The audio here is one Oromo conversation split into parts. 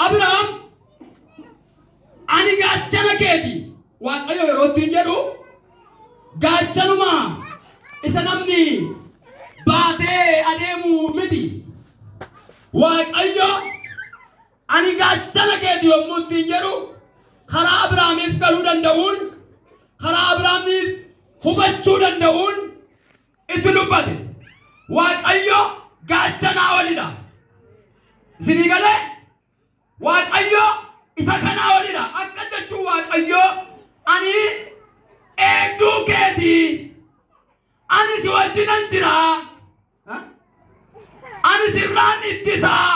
Abiraam ani gaachana keeti. Waaqayyo yeroo ittiin jedhu gaachanuma isa namni baatee adeemu miti. Waaqayyo ani gaachana keeti yommuu ittiin jedhu karaa Abiraamiif galuu danda'uun, karaa Abiraamiif hubachuu danda'uun itti dubbate. Waaqayyo gaachanaa olidha. Isinii galee? Waaqayyo isa kanaa olidha. Akka jechuun Waaqayyo ani eegduu keeti. Ani si wajjinan jira. Ani sirraan ittisaa.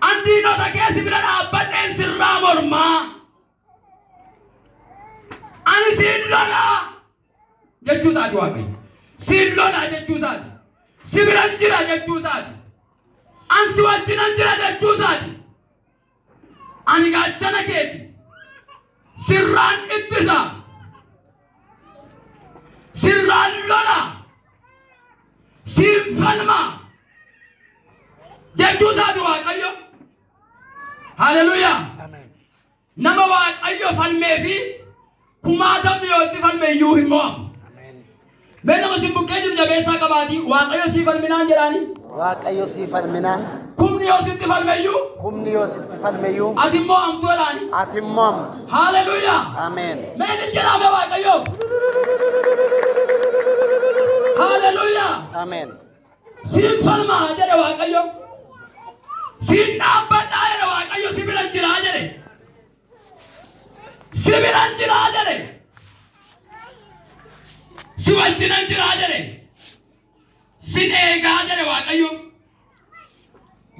An diinota kee si bira dhaabbadheen sirraa mormaa. Ani siin lolaa jechuu isaati Waaqayyo. Siin lolaa jechuu isaati. Si biran jira jechuu isaati. An si wajjinan jira jechuu isaati. Ani gaachana keeti. Sirraan ittisa. Sirraan lola. Siin falma jechuu isaati Waaqayyo. Haleluuyaa. Ameen. Nama Waaqayyo falmee fi kumaatamni yoo itti falme iyyuu hin mo'amu. Ameen. Mee nama sin bukkee jiru jabeessaa qabaatii Waaqayyo sii falminaan jedhaani. Waaqayyo sii falminaan. Kumni yoo sitti falme iyyuu Kumni yoo sitti falme iyyuu ati immoo hamtu jedhaani. Ati immoo hamtu. Haleluuyaa. Ameen. Mee ni jedhame Waaqayyo. Haleluuyaa. Ameen. Siin falmaa jedhe Waaqayyo. Siin dhaabbadhaa jedhe Waaqayyo, si biran jiraa jedhe. Si biran jiraa jedhe. Si wajjinan jiraa jedhe. Sin eegaa jedhe Waaqayyo.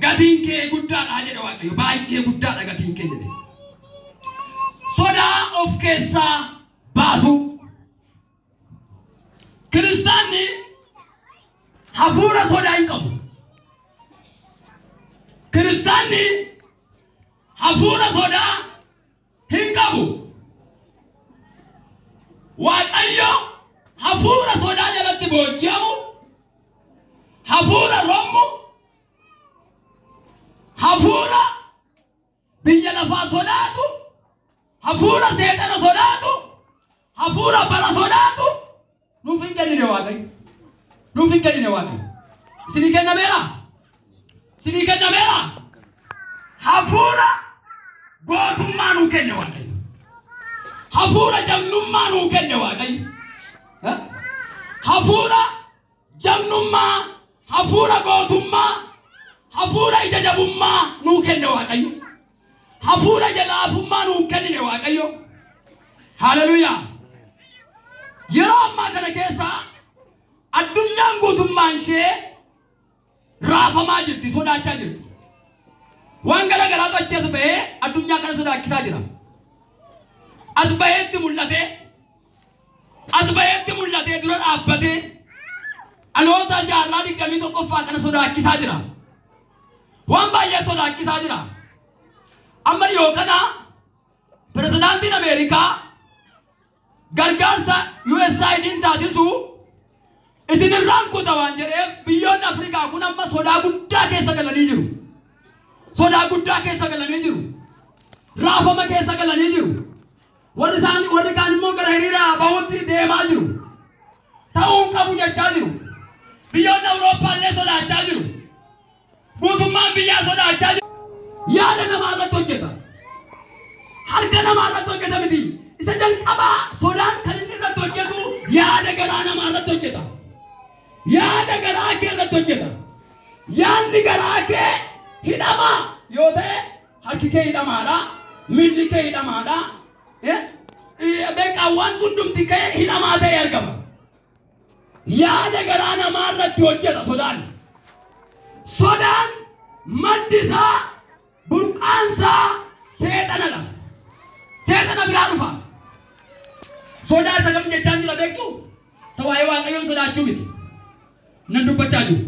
Gatiin kee guddaadha jedhe Waaqayyo. Baay'ee guddaadha gatiin kee jedhe. Sodaa of keessaa baasuu. Kiristaanni hafuura sodaa hin qabu. Kiristaanni hafuura sodaa hin qabu. Waaqayyo hafuura sodaa jalatti booji'amu, hafuura rommu, hafuura biyya lafaa sodaatu, hafuura seexana sodaatu, hafuura bara sodaatu nuuf hin kennine Waaqayyo. Nuuf hin kennine Waaqayyo. Isinii kennameera? Isinii kennameera? Hafuura gootummaa nuu kenne Waaqayyo. Hafuura jagnummaa nuu kenne Waaqayyo. Hafuura jagnummaa, hafuura gootummaa, hafuura ija jabummaa nuu kenne Waaqayyo. Hafuura ija laafummaa nuu kennine Waaqayyo. Haleluuyaa. Yeroo ammaa kana keessa addunyaan guutummaan ishee raafamaa jirti, sodaachaa jirti. Waan gara garaatu achi as bahee addunyaa kana sodaachisaa jira. As baheetti mul'atee, as baheetti mul'atee dura dhaabbatee dhaloota jaarraa 21ffaa kana sodaachisaa jira. Waan baay'ee sodaachisaa jira. Amma dhiyoo kana pirezidaantiin Ameerikaa gargaarsa USAID'n taasisu isin irraan kuta waan jedheef biyyoonni Afrikaa kun amma sodaa guddaa keessa galanii jiru. Sodaa guddaa keessa galanii jiru. Raafama keessa galanii jiru. Warri isaan warri kaan immoo gara hiriira bahuutti deemaa jiru. Ta'uu hin qabu jechaa jiru. Biyyoonni Awurooppaa illee sodaachaa jiru. Guutummaan biyyaa sodaachaa jiru. Yaada namaa irratti hojjeta. Harka namaa irratti hojjeta miti. Isa jalqabaa sodaan kan inni irratti hojjetu yaada garaa namaa irratti hojjeta. Yaada garaa kee irratti hojjeta. Yaadni garaa kee hidhamaa yoo ta'e harki kee hidhamaadha. Miilli kee hidhamaadha. Beekaa waan hundumti kee hidhamaa ta'e argama. Yaada garaa namaa irratti hojjeta sodaan. Sodaan maddi isaa, burqaan isaa seexanadha. Seexana biraa dhufa. Sodaa isa kam jechaan jira beektu? Isa waa'ee Waaqayyoon sodaachuu miti. Nan dubbachaa jiru.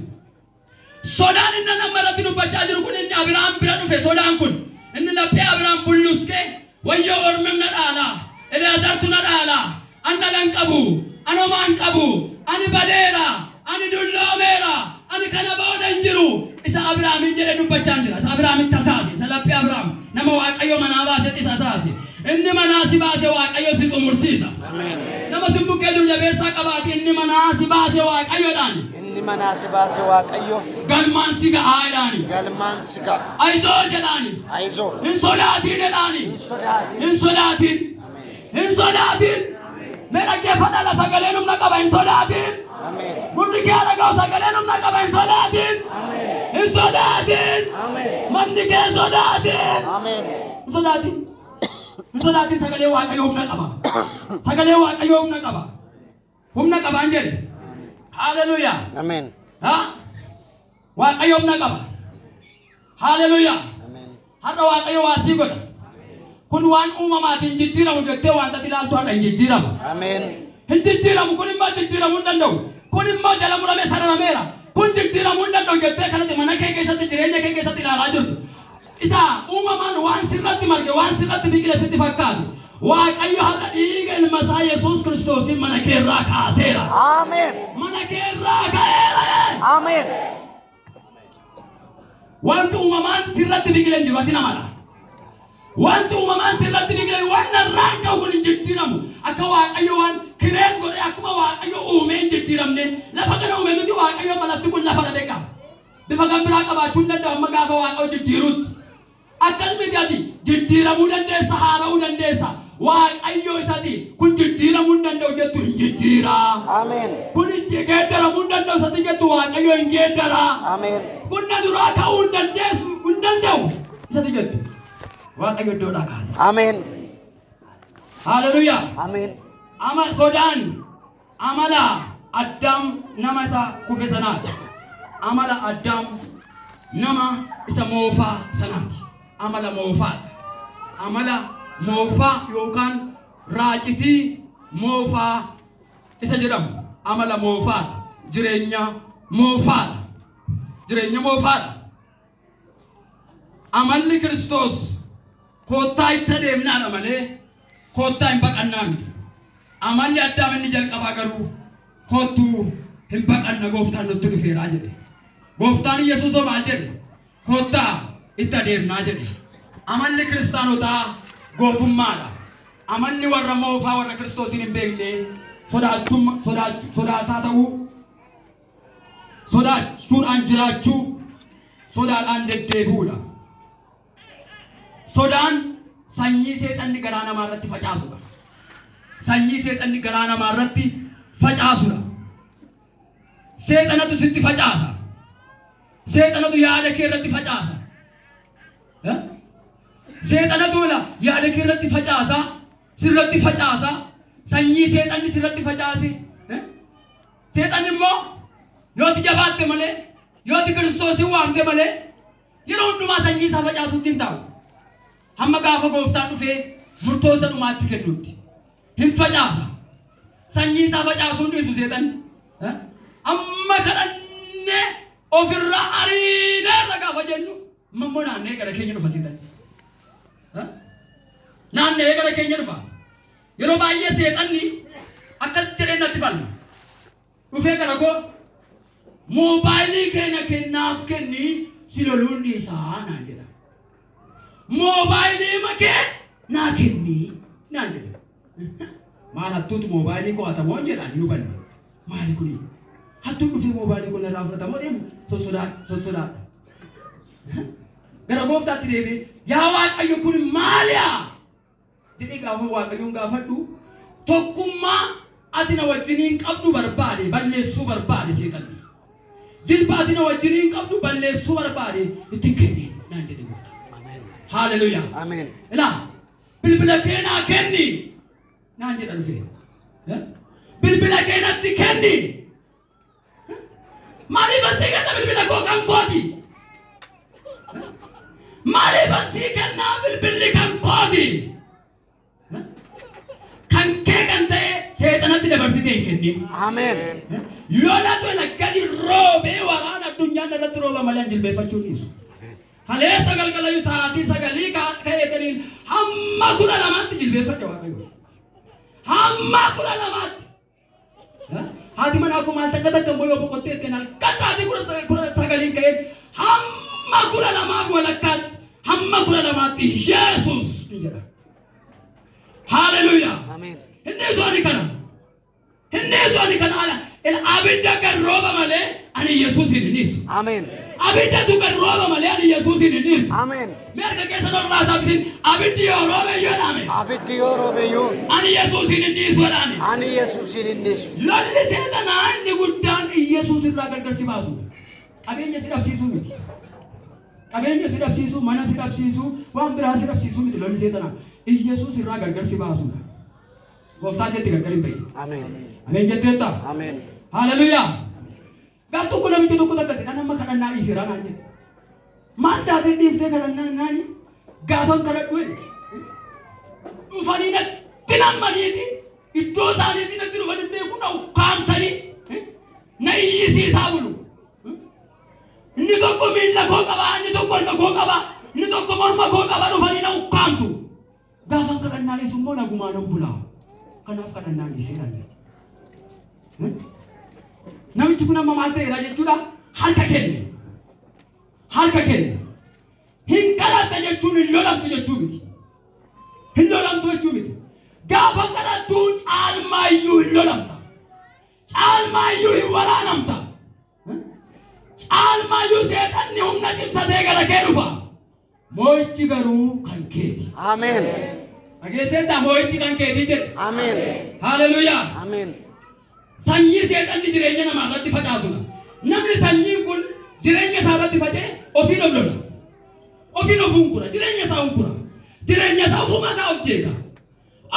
Sodaan inni nama irratti dubbachaa jiru kun inni Abiraam bira dhufe sodaan kun inni laphee Abiraam bulluskee wayyoo ormi na dhaala, Eleazartu na dhaala, an dhala hin qabu, an homaa hin qabu, ani badeera, ani dulloomeera, ani kana booda hin jiru isa Abiraamiin jedhee dubbachaa jira. jira. Isa Abrahaamitti hasaase. Isa laphee Abrahaam nama Waaqayyo manaa baasetti isa hasaase. Inni manaa si baase Waaqayyo si xumursiisa. Ameen. Nama si bukkee jiru jabeessaa qabaati. Inni manaa si baase Waaqayyoodhaan. Inni manaa si baase Waaqayyo Galmaan si ga'aa jedhaani. galmaan si ga'a. Ayizoo jedhaani. Ayizoo. Hin sodaatiin jedhaani. Hin sodaatin. Hin sodaatiin. Ameen. Hin sodaatiin. Mee dhaggeeffadhaa sagaleen humna qaba. Hin sodaatiin. Ameen. Gurri kee dhaga'u sagaleen humna qaba. Hin sodaatiin. Ameen. Hin sodaatiin. Ameen. Manni kee hin sodaatiin. Ameen. Hin sodaatiin. Hin sodaatiin, sagalee Waaqayyoo humna qaba. Sagalee Waaqayyoo humna qaba. Humna qabaan jedhe. Haleluuyaa. Ameen. Ha? Waaqayyo humna qaba. Haleluuyaa. Ameen. Har'a Waaqayyo waa sii godha. Kun waan uumamaatiin jijjiiramu jettee wanta ati ilaaltu har'a hin jijjiiramu. Ameen. Hin jijjiiramu, kun immoo jijjiiramuu hin danda'u. Kun immoo jala muramee sararameera. Kun jijjiiramuu hin danda'u jettee kanatti mana kee keessatti, jireenya kee keessatti ilaalaa jirtu. Isa uumamaan waan sirratti marge, waan sirratti biqile sitti fakkaatu. Waaqayyo har'a dhiiga ilma isaa Yesuus Kiristoosiin mana kee irraa kaaseera. Ameen. Mana kee irraa ka'eera. Ameen. Wanti uumamaan sirratti biqile hin jiru, ati namadha. Wanti uumamaan sirratti biqile waan narraan ka'u kun hin jijjiiramu. Akka Waaqayyo waan create godhe, akkuma Waaqayyo uumee hin jijjiiramne, lafa kana uume miti Waaqayyo, amma lafti kun lafa dha qaba. Bifa kan biraa qabaachuu hin danda'u amma gaafa Waaqayyo jijjiirutti. Akkas miti, ati jijjiiramuu dandeessa, haara'uu dandeessa. Waaqayyo isati kun jijjiiramuu hin danda'u jettu hin jijjiiraa. Ameen. Kun geeddaramuu hin danda'u isati jettu Waaqayyo hin geeddaraa. Ameen. Kun na duraa ka'uu hin dandeessu, hin danda'u isati jettu Waaqayyo iddoodhaa kaasa. Ameen. Haleluuyaa. Ameen. Ama sodaan amala Addaam nama isa kufe sanaati. Amala Addaam nama isa moofaa sanaati. Amala moofaadha. Amala moofaa yookaan raacitii moofaa isa jedhamu amala moofaadha. Jireenya moofaadha. Jireenya moofaadha. Amalli Kiristoos koottaa itti adeemnaadha malee koottaa hin baqannaa miti. Amalli Addaam inni jalqabaa garuu koottuu hin baqanna, gooftaan nutti dhufeeraa jedhe. Gooftaan Yesuus hoo maal jedhe? Koottaa itti adeemnaa jedhe. Amalli kiristaanotaa gootummaadha. Amalli warra moofaa, warra Kiristoosiin hin beekne, sodaataa ta'uu, sodaachuudhaan jiraachuu, sodaadhaan deddeebi'uudha. Sodaan sanyii seexanni garaa namaa irratti facaasudha. Sanyii seexanni garaa namaa irratti facaasudha. Seexanatu sitti facaasa. Seexanatu yaada kee irratti facaasa. Eh? Seexanatu la yaada kee irratti facaasa, sirratti facaasa, sanyii seexanni sirratti facaase. Eh? Seexanni immoo yooti jabaatte malee, yooti Kiristoosii waamte malee, yeroo hundumaa sanyii isaa facaasuutti hin taa'u. Hamma gaafa gooftaan dhufee murtoo isa dhumaatti kennutti. Hin facaasa. Sanyii isaa facaasuun dhiisu seexanni. Eh? Amma kadhannee ofirraa ariineerra gaafa jennu, amma immoo naannee gara keenya dhufa seexanni. Eh? Naannee gara keenya dhufa. Yeroo baay'ee seexanni akkas jedhee natti falma. Dhufee gara koo, "Moobaayilii keenya kennaaf kenni, si loluun dhiisaa," naan jedha. "Moobaayilii makee naa kenni," naan jedha. Maal, hattuutu moobaayilii koo hatamoo jedha, hin hubanne. Maali kuni? Hattuun dhufee moobaayilii koo narraa fudhatamoo deemu sossodaadha. Gara gooftaatti deebi'ee, "Yaa Waaqayyo, kun maaliyaa?" jedhee gaafa Waaqayyoon gaafadhu, tokkummaa ati na wajjiniin qabdu barbaade balleessuu barbaade seexanni. Jilba ati na wajjiniin qabdu balleessuu barbaade, ittiin kenni naan jedhe gooftaan. Ameen. Haleluuyaa. Ameen. Ilaa, "Bilbila kee naa kenni," naan jedha dhufee. Eh? "Bilbila kee natti kenni." Maaliif asii kenna? Bilbila koo kan kooti? Maaliif asii kennaa? Bilbilli kan kooti? Kan kee kan ta'e seexanatti dabarsitee hin kennin. Ameen. Lolatu ila gadi roobee waraana addunyaan irratti rooba malee hin jilbeeffachuu dhiisu. Kaleessa galgalayyuu sa'aatii 9 ka'eetaniin hamma 12tti jilbeeffadhe Waaqayyo. Hamma 12tti. Haati manaa kun maal, takka takka immoo yoo boqottee ittiin halkan sa'aatii 19n ka'een hamma Hamma 12:30tti, hamma 12tti Yesuus hin jedha. Haaleluyyaa. Ameen. Inni isu ani kana. Inni isu ani kana ala. Abidda gad rooba malee ani Yesuusin hin dhiisu. Ameen. Abiddatu gad rooba malee ani Yesuusin hin dhiisu. Ameen. Mee harka keessan ol raasaa isin abiddi yoo roobe iyyuu jedhame. Abiddi yoo roobe iyyuu Ani Yesuusin hin dhiisu jedhame. ani Yesuusin hin dhiisu. Lolli seexanaa inni guddaan Yesuus irraa gargar si baasu. Qabeenya si dhabsiisuu miti. Qabeenya si dhabsiisuu, mana si dhabsiisuu, waan biraa si dhabsiisuu miti lolli seexanaa. Yesuus irraa gargar si baasudha. Gooftaa keetti gargar hin bahin. Ameen. Ameen jetteetta? Ameen. Haleluuyaa. Gaaf tokko namichi tokko takka jedhan amma kadhannaa dhiiseera naan jedhe. Maal taatee dhiiftee kadhannaa naani gaafan kadhadhu jedhe. Dhufanii natti nammaniiti iddoo isaaniitii natti dhufanii beeku na ukkaamsanii na iyyisiisaa bulu. Inni tokko miilla koo qaba, inni tokko harka koo qaba, inni tokko morma koo qaba dhufanii na ukkaamsu. Gaafan kadhannaa dhiisu immoo nagumaa nan bula. Kanaaf kadhannaa dhiiseera jedhe. Namichi kun amma maal ta'eera jechuudha? Harka kenne. Harka kenne. Hin kadhatta jechuun hin lolamtu jechuu miti. Hin lolamtu jechuu miti. Gaafa kadhattu caalmaayyuu hin lolamta. Caalmaayyuu hin waraanamta. Caalmaayyuu seexanni humna cimsatee gara kee dhufa. Moo'ichi garuu kan keeti. Ameen. Dhageesseettaa moo'ichi kan keetii jedhe. Ameen. Haleluuyaa. Ameen. Sanyii seexanni jireenya namaa irratti facaasudha. Namni sanyiin kun jireenya isaa irratti faca'e ofiin of lola. Ofiin of hunkura. Jireenya isaa hunkura. Jireenya isaa ofuma isaa of jeeqa.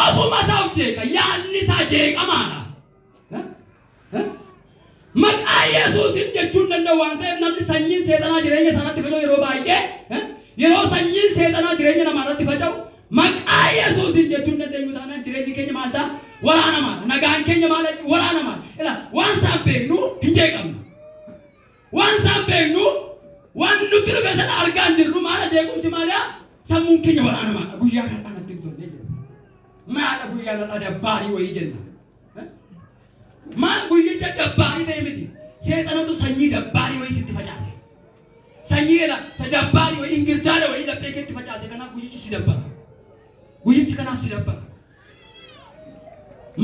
Ofuma isaa of jeeqa. Yaadni isaa jeeqamaadha. Maqaa Yesuusin jechuun danda'u waan ta'eef namni sanyiin seexanaa jireenya isaa irratti faca'u yeroo baay'ee yeroo sanyiin seexanaa jireenya namaa irratti faca'u maqaa Yesuusin jechuun dandeenyu taanaan jireenyi keenya maal ta'a? Waraanamaadha. Nagaan keenya maal waraanamaadha. Ilaa waan isaan beeknu hin jeeqamnu. Waan isaan beeknu waan nutti dhufe sana argaa hin jirru maala jeequmsi maaliyaa sammuun keenya waraanamaadha. Guyyaa har'aa natti hin tolle jenna. Maala guyyaa har'aa dabbaarii wayii jenna. Maal guyyicha dabbaarii ta'e miti. Seexanatu sanyii dabbaarii wayii sitti facaase. Sanyii ela isa dabbaarii wayii ingirdaada wayii laphee keetti facaase kanaaf guyyichi si dabbara. Guyyichi kanaaf si dabbara.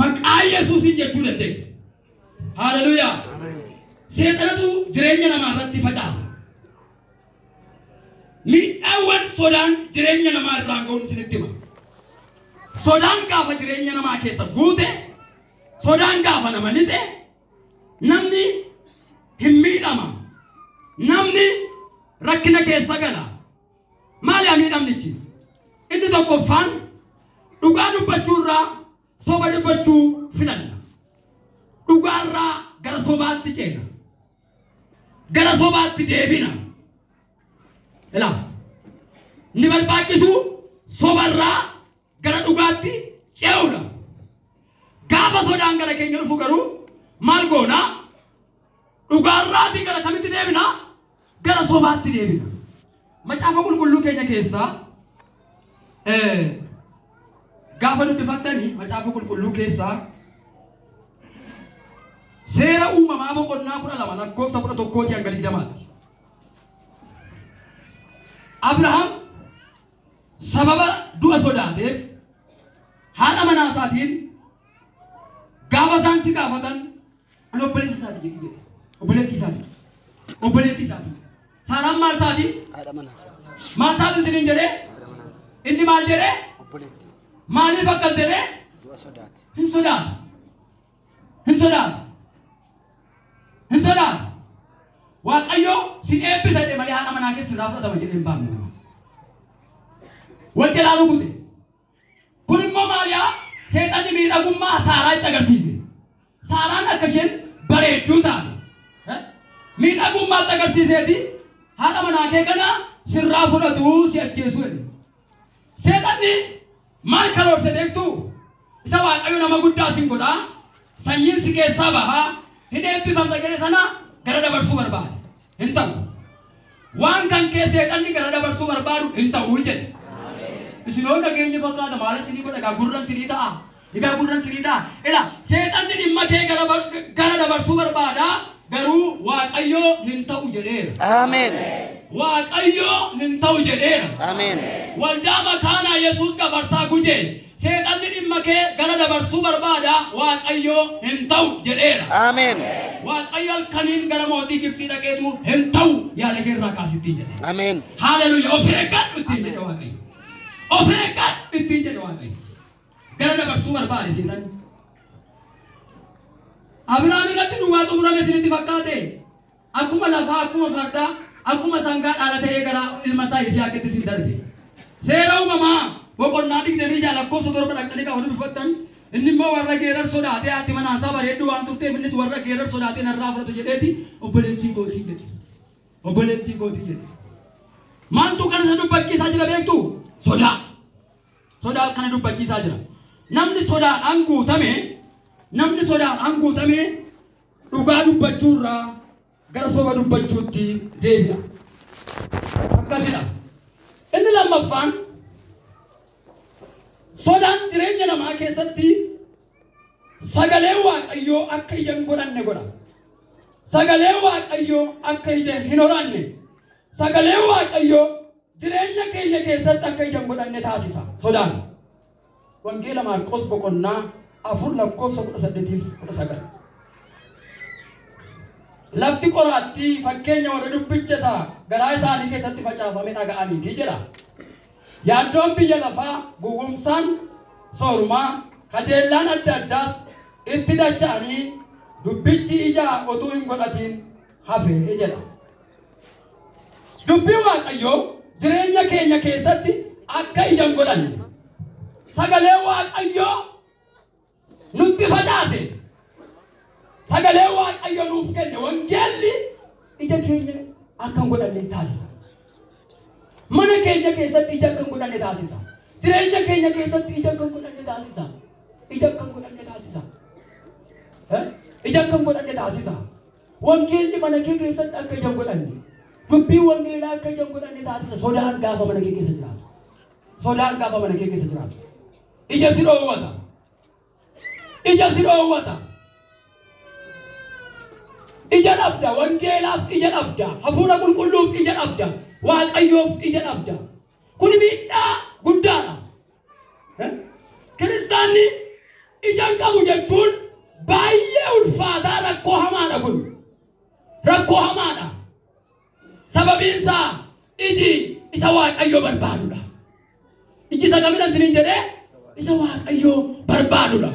Maqaa Yesuusiin jechuu dandeenya. Haleluuyaa. Ameen. Seexanatu jireenya namaa irratti facaasa. Miidhaawwan sodaan jireenya namaa irraan ga'uun isinitti hima. Sodaan gaafa jireenya namaa keessa guute, sodaan gaafa nama lixe, namni hin miidhama. Namni rakkina keessa gala. Maali haa miidhamnichi? Inni tokkoffaan dhugaa dubbachuu irraa soba dubbachuu filanna. Dhugaa irraa gara sobaatti ceena. Gara sobaatti deebina. Ilaa inni barbaachisu sobarraa gara dhugaatti ce'uudha. Gaafa sodaan gara keenya dhufu garuu maal goona? Dhugaarraatii gara kamitti deebina? Gara sobaatti deebina. Macaafa qulqulluu keenya keessaa gaafa dubbifattanii macaafa qulqulluu keessaa seera uumamaa boqonnaa 12 lakkoofsa 11 hanga 20tti. Abrahaam sababa du'a sodaateef haadha manaa isaatiin gaafa isaan si gaafatan ani obboleessa isaati jedhi jedhe. Obboleettii isaati. Obboleettii isaati. Saaraan maal isaati? Haadha manaa isaati. Maal isaati isiniin jedhee? Haadha manaa. Inni maal jedhee? Obboleettii. Maaliif akkas jedhee? Du'a sodaate. Hin sodaatu. Hin sodaatu. Hin sodaatu. Waaqayyo si eebbisa jedhe malee haadha manaa keessa irraa fudhatama jedhee hin baafne nama. Wal jalaa rukute. Kun immoo maaliyaa seexanni miidhagummaa Saaraa itti agarsiise. Saaraan akka isheen bareedduu taate. Miidhagummaa itti agarsiiseeti haadha manaa kee kana sirraa fudhatu si ajjeesu jedhe. Seexanni maal karoorse beektuu? Isa Waaqayyo nama guddaa sin godhaa, sanyiin si keessaa bahaa, hin eebbifamta jedhe sana gara dabarsuu barbaade. Hin ta'u. Waan kan kee seexanni gara dabarsuu barbaadu hin ta'u jedhe. Isin hoo dhageenyi fakkaata maal isinii godha egaa gurran isinii ta'a. Egaa gurran isinii ta'a. Ila seexanni dhimma kee gara dabarsuu barbaada garuu Waaqayyo hin ta'u jedheera. Ameen. Waaqayyo hin ta'u jedheera. Ameen. Waldaa Makaana Yesuus Gafarsaa Gujee, seexanni dhimma kee gara dabarsuu barbaada, Waaqayyo hin ta'u jedheera. Ameen. Waaqayyo halkaniin gara mootii Gibxii dhaqeetu hin ta'u, yaada kee irraa kaasittiin jedhe. Ameen. Haleluuyaa! Of eeggadhu ittiin jedhe Waaqayyo. Of eeggadhu ittiin jedhe Waaqayyo. Gara dabarsuu barbaade seexanni. Abiraam irratti duwwaa xumurame isinitti fakkaate? Akkuma lafaa, akkuma fardaa, akkuma sangaa dhaala ta'ee gara ilma isaa Yisihaaqitti sin darbe. Seera Uumamaa boqonnaa 26 lakkoofsa 7 dhaqxanii kan dubbifattan, inni immoo warra Geerar sodaatee, haati manaasaa bareedduu waan turteef, innis warra Geerar sodaatee narraa fudhatu jedheeti obboleettii kootii jedhe. Obboleettii kootii jedhe. Maaltu kana isa dubbachiisaa jira beektu? Sodaa. Sodaa kana dubbachiisaa jira. Namni sodaadhaan guutame, namni sodaadhaan guutame dhugaa dubbachuurraa gara soba dubbachuutti deebi'a. Akkasidha. Inni lammaffaan, sodaan jireenya namaa keessatti sagalee Waaqayyoo akka ija hin godhanne godha. Sagalee Waaqayyoo akka ija hin horanne. Sagalee Waaqayyoo jireenya keenya keessatti akka ija hin godhanne taasisa sodaan. Wangeela Maarqos boqonnaa 4 lakkoofsa 18f 19. Lafti qoraattii fakkeenya warra dubbicha isaa garaa isaanii keessatti facaafame dhaga'aniiti jedha. Yaaddoon biyya lafaa, gowwomsaan soorumaa, kajeellaan adda addaas itti dacha'anii dubbichi ija otuu hin godhatiin hafe jedha. Dubbiin Waaqayyoo jireenya keenya keessatti akka ija hin godhanne, sagalee Waaqayyoo nutti facaase, sagalee Waaqayyoo nuuf kenne, wangeelli ija keenya akka hin godhanne taasisa. Mana keenya keessatti ija akka hin godhanne taasisa. Jireenya keenya keessatti ija akka hin godhanne taasisa. Ija akka hin godhanne taasisa. Ija akka hin godhanne taasisa. Wangeelli mana kee keessatti akka ija hin godhanne, dubbiin wangeelaa akka ija hin godhanne taasisa. Sodaan gaafa mana kee keessa jiraatu. Sodaan gaafa mana kee keessa jiraatu. Ija si dhoowwata. Ija si dhoowwata. Ija dhabda, wangeelaaf ija dhabda, hafuura qulqulluuf ija dhabda, Waaqayyoof ija dhabda. Kun miidhaa guddaadha. Kiristaanni ija hin qabu jechuun baay'ee ulfaataa, rakkoo hamaadha kun. Rakkoo hamaadha. Sababiin isaa iji isa Waaqayyo barbaadudha. Iji isa kamidha isiniin jedhee? Isa Waaqayyo barbaadudha.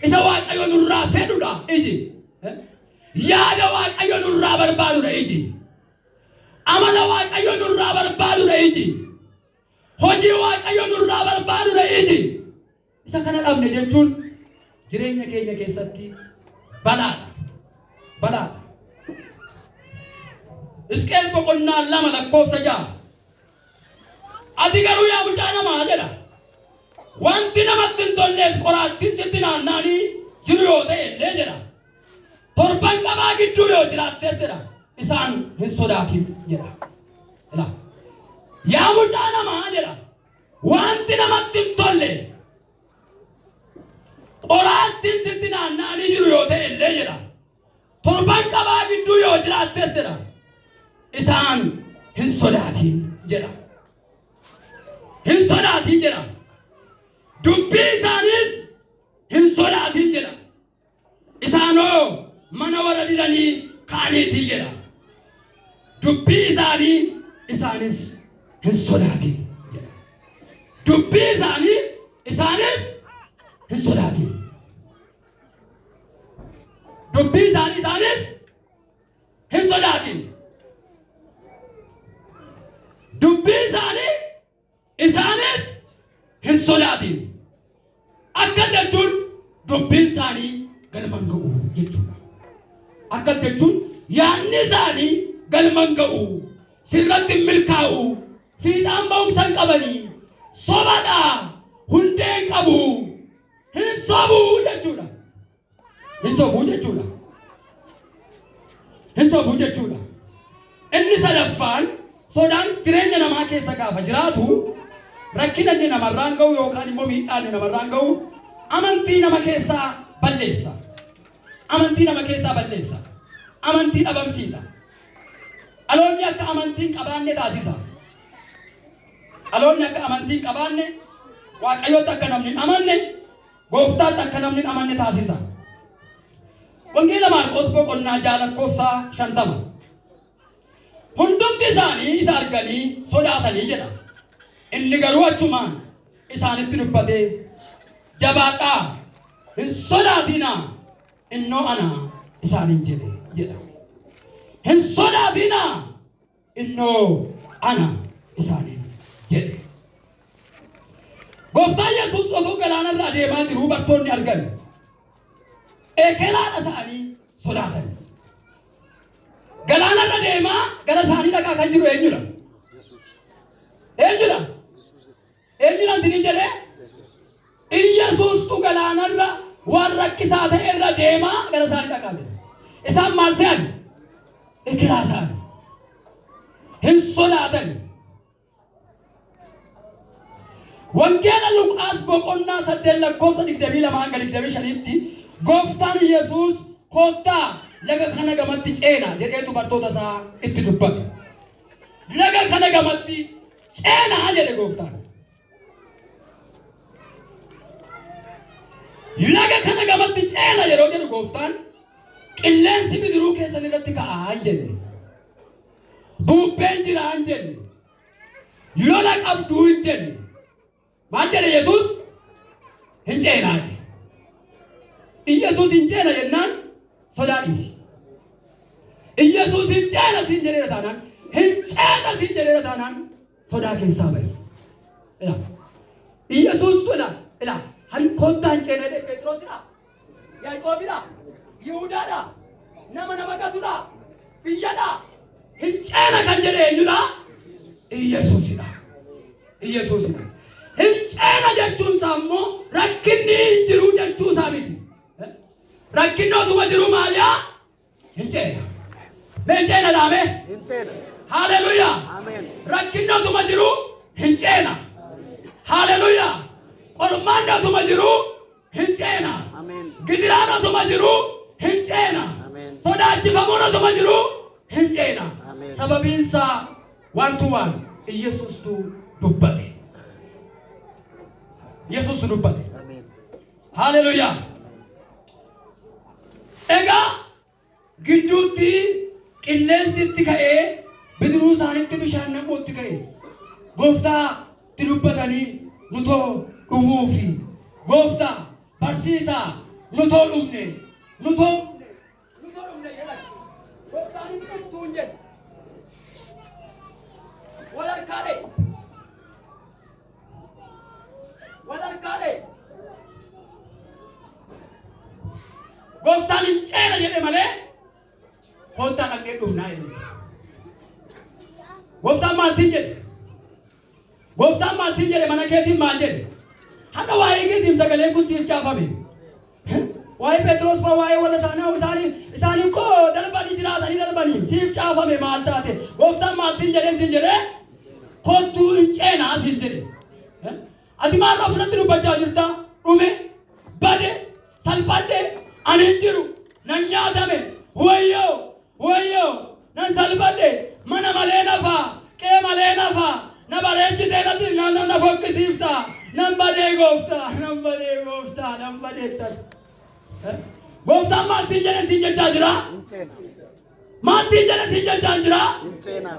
Isa Waaqayyo nurraa fedhudha iji. Yaada Waaqayyo nurraa barbaadudha iji. Amala Waaqayyo nurraa barbaadudha iji. Hojii Waaqayyo nurraa barbaadudha iji. Isa kana dhabne jechuun jireenya keenya keessatti balaadha. Balaadha. Hisqeel boqonnaa 2 lakkoofsa 6. Ati garuu yaa mucaa namaa jedha. Wanti namatti hin tolleef qoraattiin sitti naanna'anii jiru yoo ta'e illee jedha. Torban qabaa gidduu yoo jiraattees jedha. Isaan hin sodaatin jedha. Ilaa. Yaa mucaa namaa jedha. Wanti namatti hin tolle qoraattiin sitti naanna'anii jiru yoo ta'e illee jedha. Torban qabaa gidduu yoo jiraattees jedha. Isaan hin sodaatin jedha. Hin sodaatin jedha. Dubbii isaaniis hin sodaatin jedha. Isaanoo mana warra didanii ka'aniitii jedha. Dubbii isaanii isaanis hin sodaatin jedha. Dubbii isaanii isaanis hin sodaatin. Dubbii isaanii isaanis hin sodaatin. Dubbii isaanii isaanis hin sodaatin. Akka jechuun dubbiin isaanii galma hin ga'u jechuudha. Akka jechuun yaadni isaanii galma hin ga'u, sirratti hin milkaa'u, fiixaan ba'umsa hin qabanii, sobadha, hundee hin qabu, hin sobuu jechuudha. Hin sobuu jechuudha. Hin sobuu jechuudha. Inni sadaffaan, sodaan jireenya namaa keessa gaafa jiraatu, rakkina inni namarraan ga'u yookaan immoo miidhaa inni namarraan ga'u amantii nama keessaa balleessa. Amantii nama keessaa balleessa. Amantii dhabamsiisa. Dhaloonni akka amantii hin qabaanne taasisa. Dhaloonni akka amantii hin qabaanne, Waaqayyotti akka namni hin amanne, Gooftaatti akka namni hin amanne taasisa. Wangeela Maarqos boqonnaa 6 lakkoofsa 50. Hundumti isaanii isa arganii sodaatanii jedha. Inni garuu achumaan isaanitti dubbatee, jabaadhaa, hin sodaatinaa, innoo ana isaaniin jedhe jedha. Hin sodaatinaa, innoo ana isaaniin jedhe. Gooftaan Yesuus osoo galaanarra adeemaa jiruu bartoonni argan. Ekeraadha isaanii sodaatan. Galaanarra deemaa gara isaanii dhaqaa kan jiru eenyudha? Eenyudha? Eenyudha isiniin jedhee? Iyyasuustu galaanarra waan rakkisaa ta'e irra deemaa gara isaanii dhaqaa jira. Isaan maal se'an? Ekeraa isaanii. Hin sodaatan. Wangeela Luqaas boqonnaa 8 lakkoofsa 22 hanga 25tti Gooftaan Yesuus kottaa laga kana gamatti ceena jedheetu bartoota isaa itti dubbate. Laga kana gamatti ceenaa jedhe Gooftaan. Laga kana gamatti ceena yeroo jedhu Gooftaan qilleensi bidiruu keessan irratti ka'aa hin jenne. Bubbeen jira hin jenne. Lola qabduu hin jenne. Maal jedhe Yesuus? Hin ceenaa jedhe. Iyyasuus hin ceena jennaan sodaa dhiisi. Iyyasuus hin ceena siin jedheera taanaan, hin ceena siin jedheera taanaan sodaa keessaa bahi. Ilaa. Iyyasuus tola. Ilaa. Han kottaa hin ceena jedhe Phexrosidha. Yaaqoobidha. Yihudaadha. Nama nama gatudha. Biyyadha. Hin ceena kan jedhe eenyudha? Iyyasuusidha. Iyyasuusidha. Hin ceena jechuun isaa immoo rakkinni hin jiru jechuu isaa miti. Rakkinni osuma jiru maaliyaa? Hin ceena. Mee hin ceena dhaame? Hin ceena. Haleluuyaa. Ameen. Rakkinni osuma jiru hin ceena. Haleluuyaa. Qormaanni osuma jiru hin ceena. Ameen. Gidiraan osuma jiru hin ceena. Ameen. Sodaachifamuun osuma jiru hin ceena. Ameen. Sababiin isaa wantu waan Iyyasuustu dubbate. Yesuustu dubbate. Ameen. Haleluuyaa. Egaa gidduutti qilleensi itti ka'ee bidiruu isaaniitti bishaan naquutti ka'e. Gooftaatti dubbatanii nutoo dhumuufi. Gooftaa barsiisaa nutoo dhumne nutoo dhumne nutoo dhumne jedhan. Gooftaan hin dhumtuu hin jedhe. Wal harkaa dha'e. Wal harkaa dha'e. Gooftaan hin ceena jedhe malee kottaa dhaqnee dhumnaa jedhe. Gooftaan maal siin jedhe? Gooftaan maal siin jedhe? Mana keetiin maal jedhe? Hadha waa'ee keetiin sagaleen kun siif caafame. Waa'ee Phexros fa'aa waa'ee warra isaanii isaanii koo darbanii jiraatanii darbanii siif caafame maal taate? Gooftaan maal siin jedhee siin jedhee? Kottuu hin ceenaa siin jedhe. Ati maal ofirratti dubbachaa jirta? Dhume, bade, salphadhe, ani hin jiru, nan nyaatame, wayyoo, wayyoo, nan salphadhe, mana malee nafaa, qe'ee malee nafaa, na bareechitee natti na na fokkisiifta, nan badee gooftaa, nan badee gooftaa, nan badee tas. Gooftaan maal siin jedhe siin jechaa jira? Hin ceena. Maal siin jedhe siin jechaa jira? Hin ceena.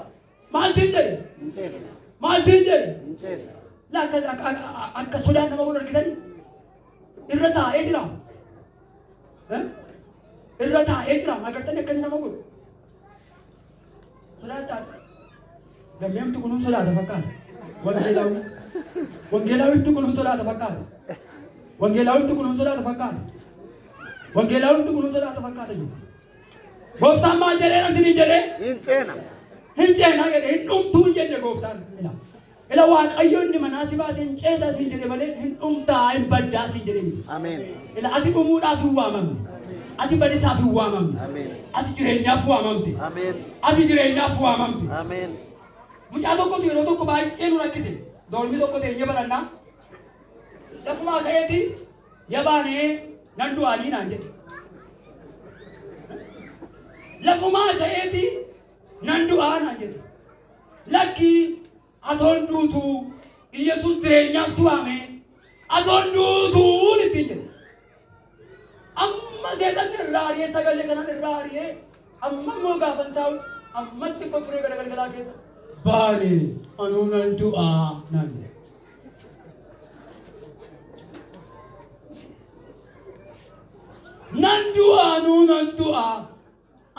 Maal siin jedhe? Hin ceena. Maal siin jedhe? Hin ceena. La akka akka akka sodaan nama godhu argitanii? Irra taa'ee jira. Irra taa'ee jira. Agartanii akka inni nama godhu. Sodaadhaa. Gammeemtu kunuun sodaata fakkaata. Wangeelaawwi. Wangeelaawwitti kunuun sodaata fakkaata. Wangeelaawwitti kunuun sodaata fakkaata. Wangeelaawwitti kunuun sodaata fakkaata jiru. Gooftaan maal jedhee isiniin jedhee? Hin ceena. Hin ceenaa jedhe, hin dhumtuu hin jenne gooftaan. Ila. Ila Waaqayyo inni manaa si baase hin ceetaa siin jedhe malee hin dhumtaa hin baddaa siin jedhe miti. Ameen. Ila ati dhumuudhaaf hin waamamne. Ati badisaaf hin waamamne. Ameen. Ati jireenyaaf waamamte. Ameen. Ati jireenyaaf waamamte. Ameen. Mucaa tokkotu yeroo tokko baay'ee nu rakkise. Doormii tokko teenyee barannaa. Lafumaa ka'eeti yabaanee nan du'anii naan jedhe. Lafumaa ka'eeti Nan du'aa naan jedhe. Lakkii atoon duutu Iyyasuus jireenyaaf si waame atoon duutuun ittiin jedhe. Amma seexanni irraa ari'ee sagalee kanaan irraa ari'ee amma immoo gaafan taa'u ammas xiqqoo turee gara galgalaa keessa baale anuu nan du'aa naan jedhe. Nan du'a anuu nan du'a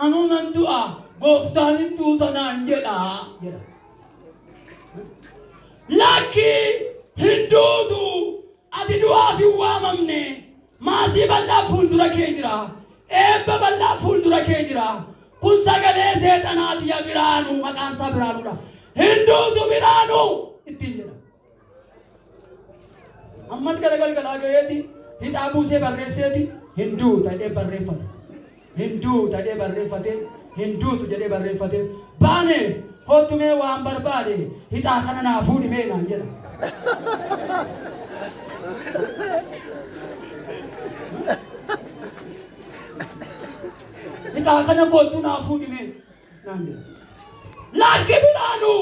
anuu nan du'a gooftaan hin duuta naan jedha jedha. Lakkii hin duutu ati du'aaf hin waamamne maasii bal'aa fuuldura kee jira eebba bal'aa fuuldura kee jira kun sagalee seexanaati yaa Biraanuu maqaan isaa Biraanuudha hin duutu Biraanuu ittiin jedha. Ammas gara galgalaa ga'eeti hixaa buusee barreesseeti hin duuta jedhee barreeffate. Hin duuta jedhee barreeffate hin duutu jedhee barreeffate baane kottu mee waan barbaade hixaa kana naa fuudhi mee naan jedha. Hixaa kana kottu naa fuudhi mee naan jedha. Lakki Biraanuu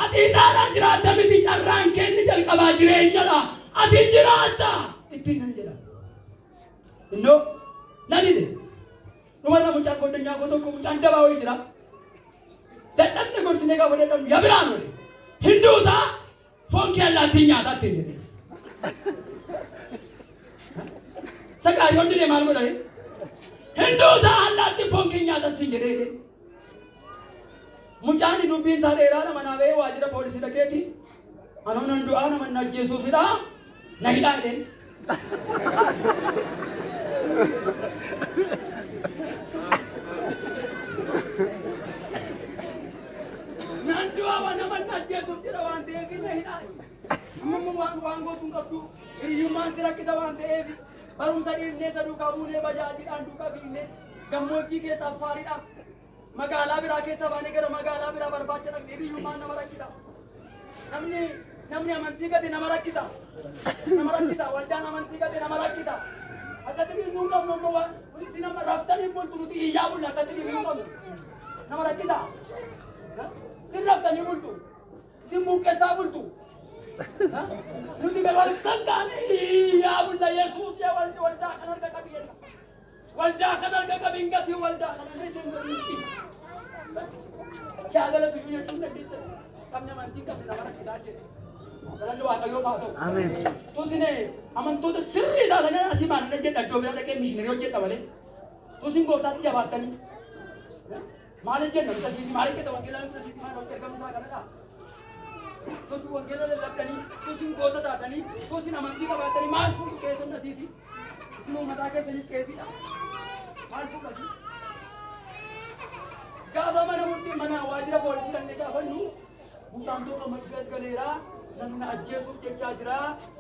ati hixaadhaan jiraatta miti carraan kenni jalqabaa jireenyadha ati jiraatta ittiin nan jedha. Innoo na dide. Dhumarra mucaan goddanyaa koo tokko mucaan dabaa wayii jira. Dadhabne gorsinee gaafa dadhabnu yaa Biraanuu hin duutaa foon kee allaattiin nyaata ittiin jedhe. Sagaariyoon didee maal godhare? Hin duutaa allaattiin foon kee nyaata siin jedhee. Mucaan dubbiin isaa dheeraadha manaa ba'ee waajjira poolisii dhaqeeti. Anuu nan du'aa nama na ajjeesuufidha. Na hidhaa jedheen. Nan du'aa waan nama na ajjeesuuf jedha waan ta'eef na hidhaa. Amma immoo waan gootu hin qabdu. Hiriyyummaan si rakkisa waan ta'eef barumsa dhiifnee isa duukaa buunee bajaajiidhaan duukaa fiignee gammoojjii keessa Affaariidha. Magaalaa biraa keessa baanee gara magaalaa biraa barbaacha dhaqnee hiriyyummaan nama rakkisa. Namni amantii gate nama rakkisa. Nama rakkisa. Waldaan amantii gate nama rakkisa. Akkatti dhiifnuu hin qabnu ammoo waan isin amma raftanii bultu nuti iyyaa bulla akkatti dhiifnuu hin qabnu. Nama rakkisa. Isin raftanii bultu. Isin buqqeessaa bultu. Nuti garuu halkan taane iyyaa bulla Yesuus yaa waldaa kan harka qabi jenna. Waldaa kan harka qabi hin gatiin waldaa kana isin godhuutti. Shaagalatu iyyuu jechuun dandeessa. Sabni amantii qabne nama rakkisaa jedhe. Galanni Waaqayyoof haa ta'u. Ameen. Tusine amantoota sirrii taatanii asii maal hojjedha iddoo biraa dhaqee mishiinarii hojjedha malee. Tusin gooftaatti jabaattanii. Maal jenna nuti asiiti maal hojjeta wangeelaa nuti asiiti maal hojjeta ergamni isaa kanadha. Tusin wangeela lallabdanii tusin goota taatanii tusin amantii qabaattanii maal fuudhu keessan asiiti. Isin uummataa keessaniif qeesiidha. Maal fuudhu asii? Gaafa mana murtii mana waajjira poolisii dhaqnee gaafannu mucaan tokko maddii galeera namni ajjeesuuf jechaa jira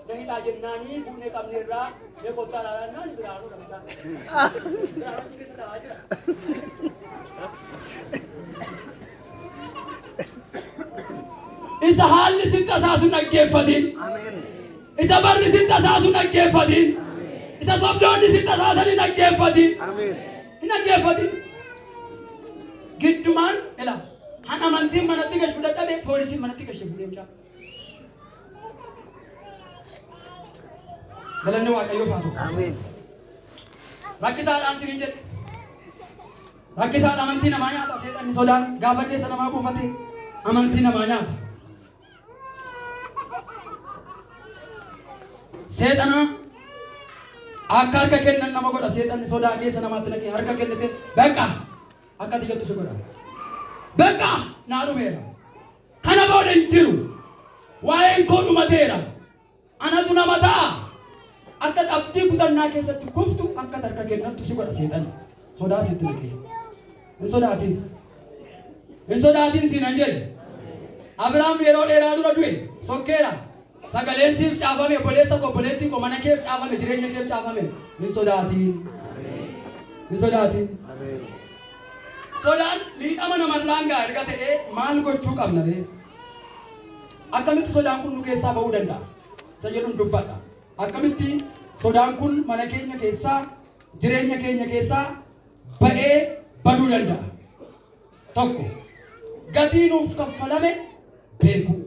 na hidhaa jennaanii fuunee qabneerraa mee kottaa ilaalaa naan Biraanuudha mucaan. Biraanuun achi keessa taa'aa jira. Isa haalli sin tasaasu dhaggeeffatin. Ameen. Isa barri sin tasaasu dhaggeeffatin. Isa sobdoonni sin tasaasan hin dhaggeeffatin. Ameen. Hin dhaggeeffatin. Giddumaan ila han amantiin manatti gashuu dadhabe poolisiin manatti gashee fuudhee mucaa. Galanni Waaqayyoof haa ta'u. Ameen. Rakkisaadhaan siniin jedhe. Rakkisaan amantii namaa nyaata seexanni sodaan gaafa keessa namaa buufate amantii namaa nyaata. Seexana akka harka kennan nama godha seexanni sodaa keessa namaatti naqee harka kennite beqa akka ati jettu si godha. Beqa naa dhumeera. Kana booda hin jiru. Waa'een koo dhumateera. Anatu nama ta'a. Akka abdii kutannaa keessatti kuftu akka harka kennattu si godha seexanni. Sodaa sitti naqee. Hin sodaatin. Hin sodaatin siin hin jedhe. Abiraam yeroo dheeraa dura du'e sokkeera. Sagaleen siif caafame obboleessa koo obboleettii koo mana keef caafame jireenya keef caafame. Hin sodaatin. Hin sodaatin. Ameen. Sodaan miidhama namarraan ga'a erga ta'ee maal gochuu qabna ree? Akkamitti sodaan kun nu keessaa ba'uu danda'a? Isa jedhuun dubbadha. Akkamitti sodaan kun mana keenya keessaa jireenya keenya keessaa ba'ee baduu danda'a? Tokko, gatii nuuf kaffalame beekuu.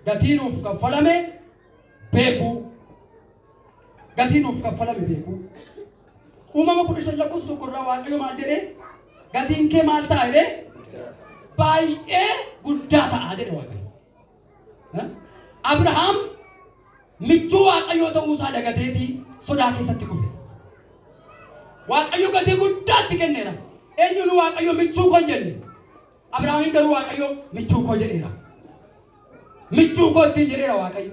Gatii nuuf kaffalame beekuu. Gatii nuuf kaffalame beekuu. Uumama 15 lakkoofsa 1 irraa Waaqayyo maal jedhee? Gatiin kee maal ta'a jedhee? Baay'ee guddaa ta'a jedhe Waaqayyo. Abrahaam michuu Waaqayyoo ta'uusaa dagateetii sodaa keessatti kufe. Waaqayyo gatii guddaatti kenneera. Eenyuun Waaqayyo michuu koo hin jenne? Abrahaamiin garuu Waaqayyo michuu koo jedheera. Michuu koo ittiin jedheera Waaqayyo.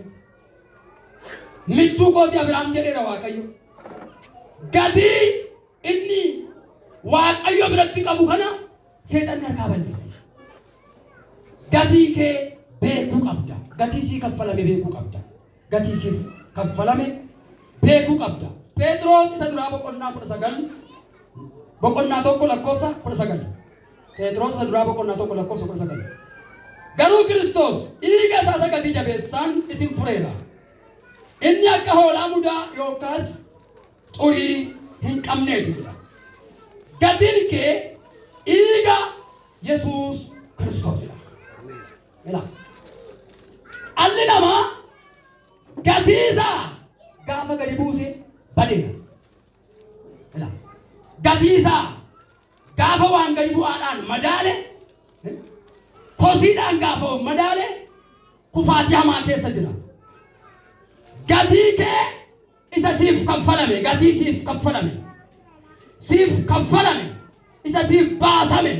Michuu kooti Abrahaam jedheera Waaqayyo. Gatii inni Waaqayyo biratti qabu kana seexanni harkaa balleesse. Gatii kee beekuu qabda. Gatii sii kaffalame beekuu qabda. Gatii siif kaffalame beekuu qabda. Phexros isa duraa boqonnaa 19, boqonnaa 1 lakkoofsa 19. Phexros isa duraa boqonnaa 1 lakkoofsa 19. Garuu Kiristoos dhiiga isaa isa gatii jabeessaan isin fureera. Inni akka hoolaa mudaa yookaas xurii hin qabneeti jedha. Gatiin kee dhiiga Yesuus Kiristoosidha. Ilaa. Dhalli namaa gatii isaa gaafa gadi buuse badeera. Ilaa. Gatii isaa gaafa waan gadi bu'aadhaan madaale, kosiidhaan gaafa of madaale, kufaatii hamaa keessa jira. Gatii kee isa siif kaffalame, gatii siif kaffalame, siif kaffalame, isa siif baasame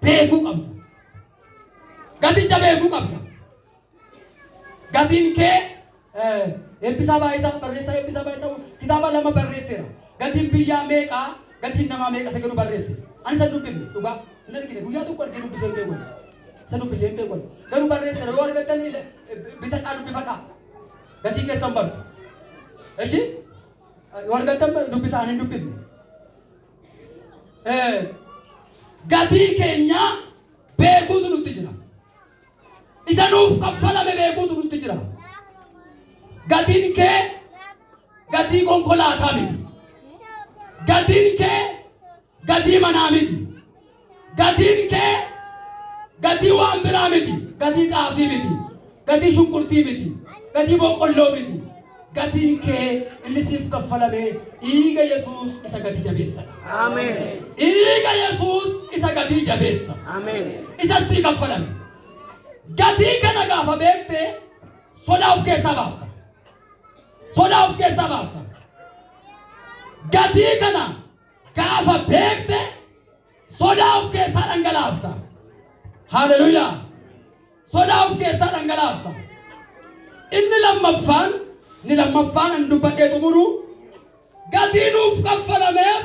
beekuu qabda. Gaticha beekuu qabda. Gatiin kee Eebbisaa Baay'isaa, barreessaa Eebbisaa Baay'isaa kitaaba lama barreesseera. Gatiin biyyaa meeqaa, gatiin namaa meeqa isa jedhu barreesse. Ani san dubbifne, dhugaa hin argine, guyyaa tokko argee dubbisee hin beeku. Isa dubbisee hin beeku. Garuu barreesseera, yoo argattan isa bitadhaa dubbifadhaa. Gatii keessan bartu. Eshi yoo argattan dubbisaa, ani hin dubbifne. Gatii keenya beekuutu nutti jira. Isa nuuf kaffalame beekuutu nutti jira. Gatiin kee gatii konkolaataa miti. Gatiin kee gatii manaa miti. Gatiin kee gatii waan biraa miti. Gatii xaafii miti. Gatii shunkurtii miti. Gatii boqqolloo miti. Gatiin kee inni siif kaffalame dhiiga Yesuus isa gatii jabeessadha. Ameen. Dhiiga Yesuus isa gatii jabeessa. Ameen. Isa sii kaffalame. Gatii kana gaafa beekte sodaa of keessaa baafta. Sodaa of keessaa baafta. Gatii kana gaafa beekte sodaa of keessaa dhangalaafta. Haleluuyaa. Sodaa of keessaa dhangalaafta. Inni lammaffaan an dubbadhee xumuru, gatii nuuf kaffalameef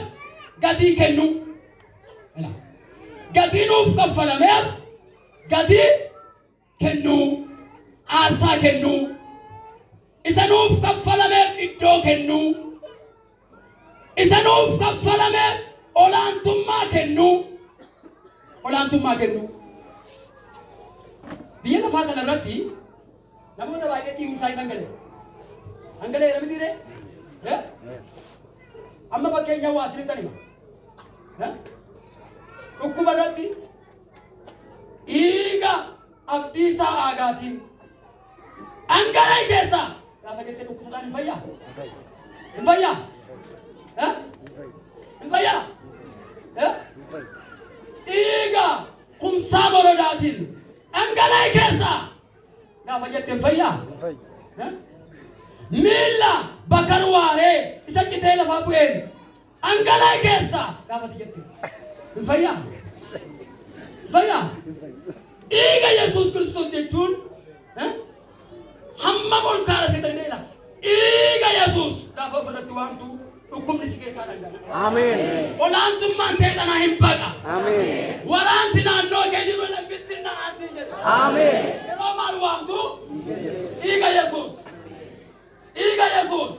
gatii kennu. Gatii nuuf kaffalameef gatii kennuu, aarsaa kennuu, isa nuuf kaffalameef iddoo kennuu, isa nuuf kaffalameef olaantummaa kennuu, olaantummaa kennuu. Biyya lafaa kana irratti namoota baay'ee dhiigni isaanii dhangala'e. Dhangala'eera miti ree? Amma fakkeenyaaf waa isinitti hima. Dhukkuba irratti dhiiga Abdiisaa Aagaatiin dhangala'e keessaa gaafa jettee dhukkubsataan hin fayyaa? Hin fayyaa? Hin fayyaa? Dhiiga Kumsaa Morodaatiin dhangala'e keessaa gaafa jette hin fayyaa? Miilla Bakar Waaree isa citee lafaa bu'een dhangala'e keessaa gaafa jette hin fayyaa? Hin fayyaa? Dhiiga Yesuus Kiristoos jechuun hamma ol kaara seexanneedha. Dhiiga Yesuus gaafa ofirratti waamtu dhukkubni si keessaa dhangala'a. Ameen. Olaantummaan seexanaa hin baqa. Ameen. Waraansi naannoo kee jiru laffitti na'aasii jedha. Ameen. Yeroo maal waamtu? Dhiiga Yesuus. Dhiiga Yesuus.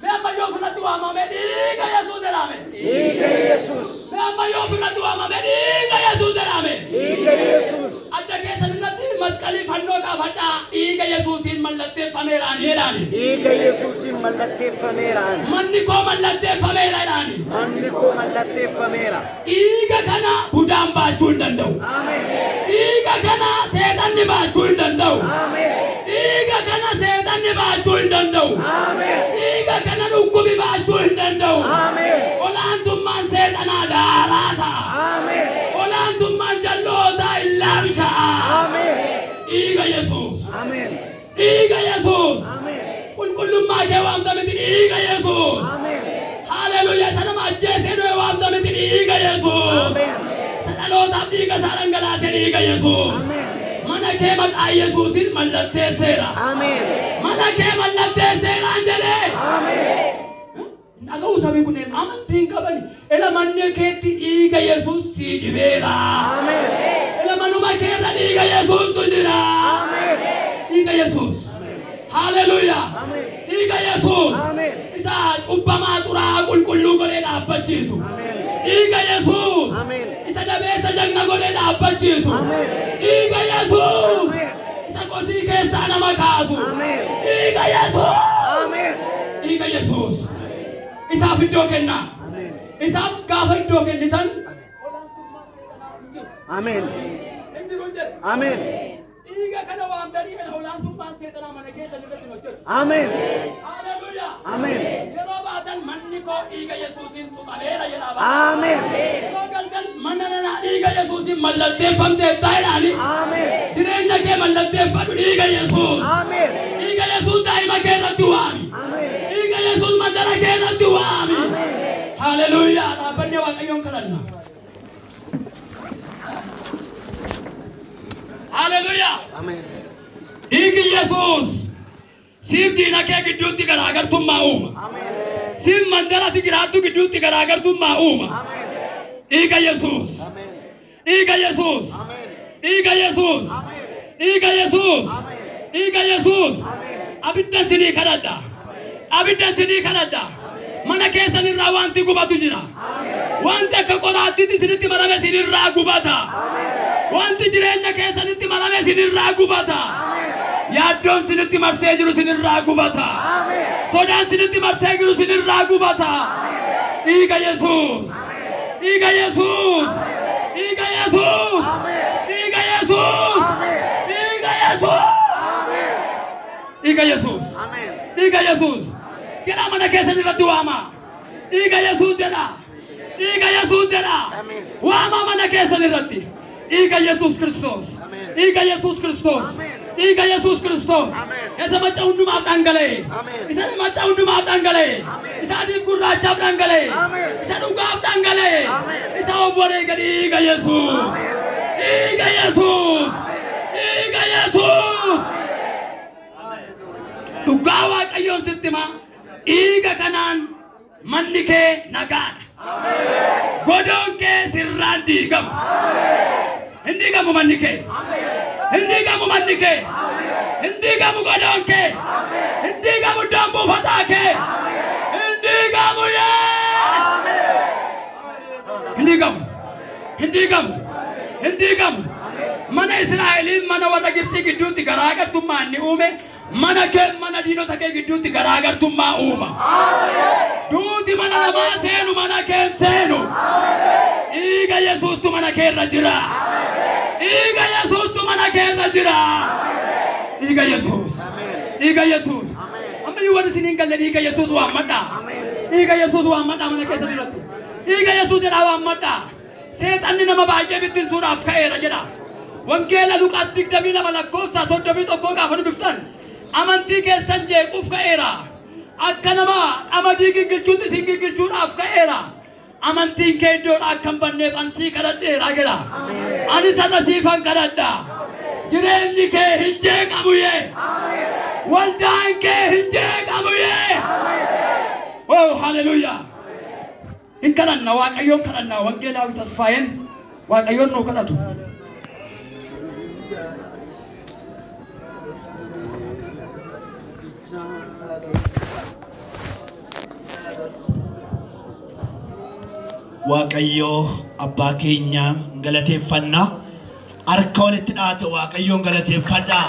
Mee ammayyoo ofirratti waamame dhiiga Yesuus jedhame. Dhiiga Yesuus. Mee ammayyoo ofirratti waamame dhiiga Yesuus jedhame. Dhiiga Yesuus. Adda keessan irratti masqalii fannoo kaafadhaa, dhiiga Yesuusiin mallatteeffameeraan jedhaani. Dhiiga Yesuusiin. Yesuusiin mallatteeffameera ani. Manni koo mallatteeffameera jedhaani. Manni koo mallatteeffameera. Dhiiga kana budaan baachuu hin danda'u. Ameen. Dhiiga kana seexanni baachuu hin danda'u. Ameen. Dhiiga kana seexanni baachuu hin danda'u. Ameen. Dhiiga kana dhukkubi baachuu hin danda'u. Ameen. Olaantummaan seexanaa daaraa ta'a. Ameen. Olaantummaan jallootaa hin laamsha'a. Ameen. Dhiiga Yesuus. Ameen. Dhiiga Yesuus. Ameen. Qulqullummaa kee waamta miti dhiiga Yesuus. Ameen. Haleluuyaa, isa nama ajjeesee du'e waamta miti dhiiga Yesuus. Ameen. Isa dhalootaaf dhiiga isaa dhangalaase dhiiga Yesuus. Ameen. Mana kee maqaa Yesuusin mallatteesseera. Ameen. Mana kee mallatteesseeraan jedhee. Ameen. Dhaga'uu sabii kunneen amantii hin qabani. Ela manni keetti dhiiga Yesuus sii dibeera. Ameen. Ela manuma keerra dhiiga Yesuustu jira. Ameen. Dhiiga Yesuus. Haleluuyaa. Ameen. Dhiiga Yesuus. Ameen. Isa cubbamaa xuraa'aa qulqulluu godhee dhaabbachiisu. Ameen. Dhiiga Yesuus. Ameen. Isa dabeessa jagna godhee dhaabbachiisu. Ameen. Dhiiga Yesuus. Ameen. Isa kosii keessaa nama kaasu. Ameen. Dhiiga Yesuus. Ameen. Dhiiga Yesuus. Isaaf iddoo kennaa. Ameen. Isaaf gaafa iddoo kennitan. Ameen. Hin jiru hin jedhe. Ameen. Dhiiga kana waamtanii olaantummaan seexanaa mana keessan irratti hin hojjetu. Ameen. Haleluuyaa. Ameen. Yeroo baatan manni koo dhiiga Yesuusiin tuqameera jedhaa. Ameen. Yeroo galgal mana nana dhiiga Yesuusiin mallatteeffamteetta jedhaani. Ameen. Jireenya kee mallatteeffadhu dhiiga Yesuus. Ameen. Dhiiga Yesuus daa'ima kee irratti waami. Ameen. Dhiiga Yesuus mandara kee irratti waami. Ameen. Haleluuyaa. Dhaabbannee Waaqayyoon kadhanna. Haleluuyaa. Ameen. Dhiigi Yesuus siif diina kee gidduutti garaagartummaa uuma. Ameen. Siif mandara ati jiraattu gidduutti garaagartummaa uuma. Ameen. Dhiiga Yesuus. Ameen. Dhiiga Yesuus. Ameen. Dhiiga Yesuus. Ameen. Dhiiga Yesuus. Ameen. Dhiiga Yesuus. Ameen. Abidda sinii kadhadha. Abidda sinii kadhadha. Mana keessan irraa wanti gubatu jira. Wanti akka qoraattiitti isinitti marame isinirraa gubata. Wanti jireenya keessanitti marame isinirraa gubata. Yaaddoon isinitti marsee jiru isinirraa gubata. Ameen. Sodaan isinitti marsee jiru isinirraa gubata. Dhiiga Yesuus. Dhiiga Yesuus. Dhiiga Yesuus. Ameen. Dhiiga Yesuus. Ameen. Dhiiga Yesuus. Ameen. Dhiiga Yesuus. Ameen. Dhiiga Yesuus. Jedhaa mana keessan irratti waama. Dhiiga Yesuus jedha. Dhiiga Yesuus jedha. Ameen. Waama mana keessan irratti. Dhiiga Yesuus Kiristoos. Ameen. Dhiiga Yesuus Kiristoos. Ameen. Dhiiga Yesuus Kiristoos. Ameen. Isa macca hundumaaf dhangala'e. Ameen. Isa macca hundumaaf dhangala'e. Ameen. Isa adiif gurraachaaf dhangala'e. Ameen. Isa dhugaaf dhangala'e. Ameen. Isa of wareega dhiiga Yesuus. Dhiiga Yesuus. Dhiiga Yesuus. Dhugaa Waaqayyoon sitti hima. Dhiiga kanaan manni kee nagaadha. Godoon kee sirraan diigamu. Hin diigamu manni kee. Hin diigamu manni kee. Hin diigamu godoon kee. Hin diigamu iddoon buufataa kee. Hin diigamu yee. Hin diigamu. Hin diigamu. Hin diigamu. Mana Israa'eliif mana warra Gibxii gidduutti garaagartummaa inni uume mana kee mana diinota kee gidduutti garaagartummaa uuma. Duuti mana namaa seenu mana kee hin seenu. Dhiiga Yesuustu mana kee irra jira. Dhiiga Yesuustu mana kee irra jira. Dhiiga Yesuus. Ameen. Dhiiga Yesuus. Ameen. Ammayyuu warri isin hin galle dhiiga Yesuus waammadhaa. Ameen. Dhiiga Yesuus waammadhaa mana keessa duratti. Dhiiga Yesuus jedhaa waammadhaa. Seexanni nama baay'ee bittinsuudhaaf ka'eera jedha. Wangeela Luqaas 22 lakkoofsa 31 gaafa dubbiftan amantii keessan jeequuf ka'eera. Akka nama qamadii gingilchuutti isin gingilchuudhaaf ka'eera. Amantiin kee iddoodhaa akka hin banneef ani sii kadhadheera jedha. Ani sana siifan kadhadha. Jireenyi kee hin jeeqamu yee. Waldaan kee hin jeeqamu yee. Oh, haleluuyaa. Hin kadhanna Waaqayyoon kadhanna Wangeelaawi Tasfaayeen Waaqayyoon nuu kadhatu. Waaqayyoo abbaa keenya galateeffannaa. Harka walitti dhaate Waaqayyoon galateeffadhaa.